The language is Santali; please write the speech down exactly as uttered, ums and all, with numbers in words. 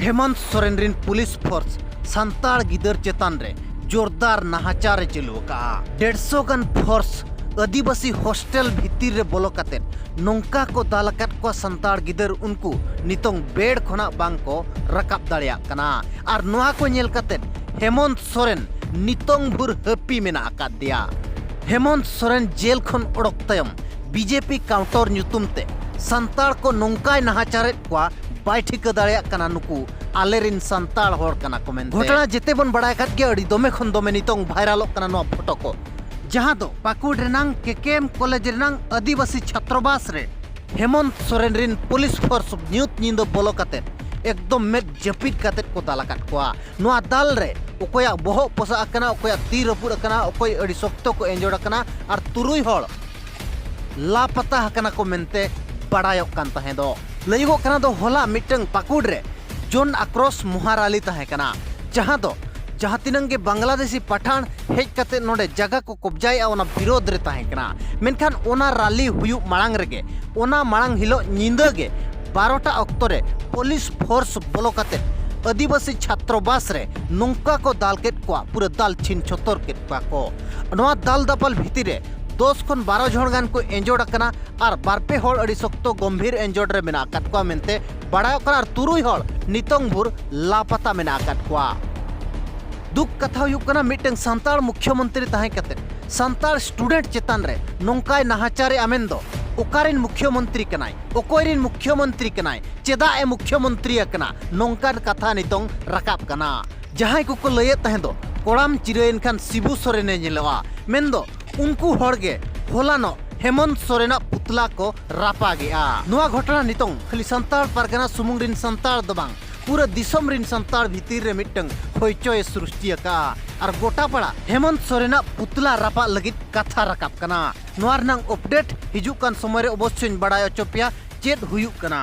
ᱦᱮᱢᱚᱱᱛ ᱥᱚᱨᱮᱱ ᱨᱤᱱ ᱯᱩᱞᱤᱥ ᱯᱷᱳᱨᱥ ᱥᱟᱱᱛᱟᱲ ᱜᱤᱫᱟᱹᱨ ᱪᱮᱛᱟᱱ ᱨᱮ ᱡᱳᱨᱫᱟᱨ ᱱᱟᱦᱟᱪᱟᱨ ᱮ ᱪᱟᱹᱞᱩ ᱟᱠᱟᱫᱼᱟ᱾ ᱰᱮᱲᱥᱚ ᱜᱟᱱ ᱯᱷᱳᱨᱥ ᱟᱹᱫᱤᱵᱟᱹᱥᱤ ᱦᱳᱥᱴᱮᱞ ᱵᱷᱤᱛᱤᱨ ᱨᱮ ᱵᱚᱞᱚ ᱠᱟᱛᱮ ᱱᱚᱝᱠᱟ ᱠᱚ ᱫᱟᱞ ᱟᱠᱟᱫ ᱠᱚᱣᱟ ᱥᱟᱱᱛᱟᱲ ᱜᱤᱫᱟᱹᱨ, ᱩᱱᱠᱩ ᱱᱤᱛᱚᱝ ᱵᱮᱰ ᱠᱷᱚᱱᱟᱜ ᱵᱟᱝ ᱠᱚ ᱨᱟᱠᱟᱵ ᱫᱟᱲᱮᱭᱟᱜ ᱠᱟᱱᱟ᱾ ᱟᱨ ᱱᱚᱣᱟ ᱠᱚ ᱧᱮᱞ ᱠᱟᱛᱮ ᱦᱮᱢᱚᱱᱛ ᱥᱚᱨᱮᱱ ᱱᱤᱛᱚᱝ ᱵᱷᱳᱨ ᱦᱟᱹᱯᱤ ᱢᱮᱱᱟᱜ ᱟᱠᱟᱫ ᱫᱮᱭᱟ᱾ ᱦᱮᱢᱚᱱᱛ ᱥᱚᱨᱮᱱ ᱡᱮᱞ ᱠᱷᱚᱱ ᱚᱰᱚᱠ ᱛᱟᱭᱚᱢ ᱵᱤᱡᱮᱯᱤ ᱠᱟᱣᱩᱱᱴᱟᱨ ᱧᱩᱛᱩᱢ ᱛᱮ ᱥᱟᱱᱛᱟᱲ ᱠᱚ ᱱᱚᱝᱠᱟᱭ ᱱᱟᱦᱟᱪᱟᱨᱮᱫ ᱠᱚᱣᱟ, ᱵᱟᱭ ᱴᱷᱤᱠᱟᱹ ᱫᱟᱲᱮᱭᱟᱜ ᱠᱟᱱᱟ ᱱᱩᱠᱩ ᱟᱞᱮᱨᱤᱱ ᱥᱟᱱᱛᱟᱲ ᱦᱚᱲ ᱠᱟᱱᱟ ᱠᱚ ᱢᱮᱱᱛᱮ᱾ ᱜᱷᱚᱴᱚᱱᱟ ᱡᱮᱛᱮ ᱵᱚᱱ ᱵᱟᱲᱟᱭ ᱟᱠᱟᱫ ᱜᱮᱭᱟ, ᱟᱹᱰᱤ ᱫᱚᱢᱮ ᱠᱷᱚᱱ ᱫᱚᱢᱮ ᱱᱤᱛᱚᱝ ᱵᱷᱟᱭᱨᱟᱞᱚᱜ ᱠᱟᱱᱟ ᱱᱚᱣᱟ ᱯᱷᱳᱴᱳ ᱠᱚ, ᱡᱟᱦᱟᱸ ᱫᱚ ᱯᱟᱹᱠᱩᱲ ᱨᱮᱱᱟᱝ ᱠᱮᱠᱮᱢ ᱠᱚᱞᱮᱡᱽ ᱨᱮᱱᱟᱝ ᱟᱹᱫᱤᱵᱟᱹᱥᱤ ᱪᱷᱟᱛᱨᱚᱵᱟᱥ ᱨᱮ ᱦᱮᱢᱚᱱᱛ ᱥᱚᱨᱮᱱ ᱨᱤᱱ ᱯᱩᱞᱤᱥ ᱯᱷᱳᱨᱥ ᱧᱩᱛ ᱧᱤᱫᱟᱹ ᱵᱚᱞᱚ ᱠᱟᱛᱮ ᱮᱠᱫᱚᱢ ᱢᱮᱫ ᱡᱟᱹᱯᱤᱫ ᱠᱟᱛᱮ ᱠᱚ ᱫᱟᱞ ᱟᱠᱟᱫ ᱠᱚᱣᱟ᱾ ᱱᱚᱣᱟ ᱫᱟᱞ ᱨᱮ ᱚᱠᱚᱭᱟᱜ ᱵᱚᱦᱚᱜ ᱯᱚᱥᱟᱜ ᱟᱠᱟᱱᱟ, ᱚᱠᱚᱭᱟᱜ ᱛᱤ ᱨᱟᱹᱯᱩᱫ ᱟᱠᱟᱱᱟ, ᱚᱠᱚᱭ ᱟᱹᱰᱤ ᱥᱚᱠᱛᱚ ᱠᱚ ᱮᱸᱡᱚᱰ ᱟᱠᱟᱱᱟ ᱟᱨ ᱛᱩᱨᱩᱭ ᱦᱚᱲ ᱞᱟᱯᱟᱛᱟ ᱟᱠᱟᱱᱟ ᱠᱚ ᱢᱮᱱᱛᱮ ᱵᱟᱲᱟᱭᱚᱜ ᱠᱟᱱ ᱛᱟᱦᱮᱸ ᱫᱚ᱾ ᱞᱟᱹᱭᱚᱜᱚᱜ ᱠᱟᱱᱟ ᱫᱚ ᱦᱚᱞᱟ ᱢᱤᱫᱴᱟᱝ ᱯᱟᱹᱠᱩᱲ ᱨᱮ ᱡᱚᱱ ᱟᱠᱨᱳᱥ ᱢᱚᱦᱟ ᱨᱟᱞᱤ ᱛᱟᱦᱮᱸ ᱠᱟᱱᱟ, ᱡᱟᱦᱟᱸ ᱫᱚ ᱡᱟᱦᱟᱸ ᱛᱤᱱᱟᱹᱝ ᱜᱮ ᱵᱟᱝᱞᱟᱫᱮᱥᱤ ᱯᱟᱴᱷᱟᱱ ᱦᱮᱡ ᱠᱟᱛᱮ ᱱᱚᱰᱮ ᱡᱟᱭᱜᱟ ᱠᱚ ᱠᱚᱵᱡᱟᱭᱮᱫᱼᱟ, ᱚᱱᱟ ᱵᱤᱨᱳᱫᱷ ᱨᱮ ᱛᱟᱦᱮᱸ ᱠᱟᱱᱟ᱾ ᱢᱮᱱᱠᱷᱟᱱ ᱚᱱᱟ ᱨᱟᱞᱤ ᱦᱩᱭᱩᱜ ᱢᱟᱲᱟᱝ ᱨᱮᱜᱮ, ᱚᱱᱟ ᱢᱟᱲᱟᱝ ᱦᱤᱞᱳᱜ ᱧᱤᱫᱟᱹ ᱜᱮ ᱵᱟᱨᱚᱴᱟ ᱚᱠᱛᱚ ᱨᱮ ᱯᱩᱞᱤᱥ ᱯᱷᱳᱨᱥ ᱵᱚᱞᱚ ᱠᱟᱛᱮ ᱟᱹᱫᱤᱵᱟᱹᱥᱤ ᱪᱷᱟᱛᱨᱚ ᱵᱟᱥ ᱨᱮ ᱱᱚᱝᱠᱟ ᱠᱚ ᱫᱟᱞ ᱠᱮᱫ ᱠᱚᱣᱟ, ᱯᱩᱨᱟᱹ ᱫᱟᱞ ᱪᱷᱤᱱ ᱪᱷᱚᱛᱚᱨ ᱠᱮᱫ ᱠᱚᱣᱟ ᱠᱚ᱾ ᱱᱚᱣᱟ ᱫᱟᱞ ᱫᱟᱯᱟᱞ ᱵᱷᱤᱛᱤᱨ ᱨᱮ ᱫᱚᱥ ᱠᱷᱚᱱ ᱵᱟᱨᱚ ᱡᱚᱱ ᱜᱟᱱ ᱠᱚ ᱮᱸᱡᱚᱰ ᱟᱠᱟᱱᱟ ᱟᱨ ᱵᱟᱨ ᱯᱮ ᱦᱚᱲ ᱟᱹᱰᱤ ᱥᱚᱠᱛᱚ ᱜᱚᱢᱵᱷᱤᱨ ᱮᱸᱡᱚᱰ ᱨᱮ ᱢᱮᱱᱟᱜ ᱟᱠᱟᱫ ᱠᱚᱣᱟ ᱢᱮᱱᱛᱮ ᱵᱟᱲᱟᱭᱚᱜ ᱠᱟᱱᱟ ᱟᱨ ᱛᱩᱨᱩᱭ ᱦᱚᱲ ᱱᱤᱛᱚᱝ ᱵᱷᱳᱨ ᱞᱟᱯᱟᱛᱟ ᱢᱮᱱᱟᱜ ᱟᱠᱟᱫ ᱠᱚᱣᱟ᱾ ᱫᱩᱠ ᱠᱟᱛᱷᱟ ᱦᱩᱭᱩᱜ ᱠᱟᱱᱟ, ᱢᱤᱫᱴᱟᱝ ᱥᱟᱱᱛᱟᱲ ᱢᱩᱠᱷᱭᱚᱢᱚᱱᱛᱨᱤ ᱛᱟᱦᱮᱸ ᱠᱟᱛᱮ ᱥᱟᱱᱛᱟᱲ ᱥᱴᱩᱰᱮᱱᱴ ᱪᱮᱛᱟᱱ ᱨᱮ ᱱᱚᱝᱠᱟᱭ ᱱᱟᱦᱟᱪᱟᱨᱮᱜᱼᱟ ᱢᱮᱱᱫᱚ ᱚᱠᱟᱨᱮᱱ ᱢᱩᱠᱷᱭᱚᱢᱚᱱᱛᱨᱤ ᱠᱟᱱᱟᱭ, ᱚᱠᱚᱭᱨᱮᱱ ᱢᱩᱠᱷᱭᱚᱢᱚᱱᱛᱨᱤ ᱠᱟᱱᱟᱭ, ᱪᱮᱫᱟᱜ ᱮ ᱢᱩᱠᱷᱭᱚᱢᱚᱱᱛᱨᱤ ᱟᱠᱟᱱᱟ, ᱱᱚᱝᱠᱟᱱ ᱠᱟᱛᱷᱟ ᱱᱤᱛᱚᱝ ᱨᱟᱠᱟᱵ ᱠᱟᱱᱟ᱾ ᱡᱟᱦᱟᱸᱭ ᱠᱚᱠᱚ ᱞᱟᱹᱭᱮᱫ ᱛᱟᱦᱮᱸ ᱫᱚ ᱠᱚᱲᱟᱢ ᱪᱤᱨᱟᱹᱭᱮᱱ ᱠᱷᱟᱱ ᱥᱤᱵᱩ ᱥᱚᱨᱮᱱᱮ ᱧᱮᱞᱚᱜᱼᱟ, ᱢᱮᱱᱫᱚ ᱩᱱᱠᱩ ᱦᱚᱲ ᱜᱮ ᱦᱚᱞᱟᱱᱚᱜ ᱦᱮᱢᱚᱱᱛ ᱥᱚᱨᱮᱱᱟᱜ ᱯᱩᱛᱞᱟ ᱠᱚ ᱨᱟᱯᱟᱜᱮᱜᱼᱟ᱾ ᱱᱚᱣᱟ ᱜᱷᱚᱴᱚᱱᱟ ᱱᱤᱛᱚᱝ ᱠᱷᱟᱹᱞᱤ ᱥᱟᱱᱛᱟᱲ ᱯᱟᱨᱜᱟᱱᱟ ᱥᱩᱢᱩᱝ ᱨᱤᱱ ᱥᱟᱱᱛᱟᱲ ᱫᱚ ᱵᱟᱝ, ᱯᱩᱨᱟᱹ ᱫᱤᱥᱚᱢ ᱨᱤᱱ ᱥᱟᱱᱛᱟᱲ ᱵᱷᱤᱛᱤᱨ ᱨᱮ ᱢᱤᱫᱴᱟᱝ ᱦᱚᱭᱪᱚᱭ ᱮ ᱥᱨᱤᱥᱴᱤ ᱟᱠᱟᱫᱼᱟ᱾ ᱟᱨ ᱜᱚᱴᱟ ᱯᱟᱲᱟ ᱦᱮᱢᱚᱱᱛ ᱥᱚᱨᱮᱱᱟᱜ ᱯᱩᱛᱞᱟ ᱨᱟᱯᱟᱜ ᱞᱟᱹᱜᱤᱫ ᱠᱟᱛᱷᱟ ᱨᱟᱠᱟᱵ ᱠᱟᱱᱟ᱾ ᱱᱚᱣᱟ ᱨᱮᱱᱟᱜ ᱟᱯᱰᱮᱴ ᱦᱤᱡᱩᱜ ᱠᱟᱱ ᱥᱚᱢᱚᱭ ᱨᱮ ᱚᱵᱚᱥᱥᱳᱭᱤᱧ ᱵᱟᱲᱟᱭ ᱦᱚᱪᱚ ᱯᱮᱭᱟ ᱪᱮᱫ ᱦᱩᱭᱩᱜ ᱠᱟᱱᱟ᱾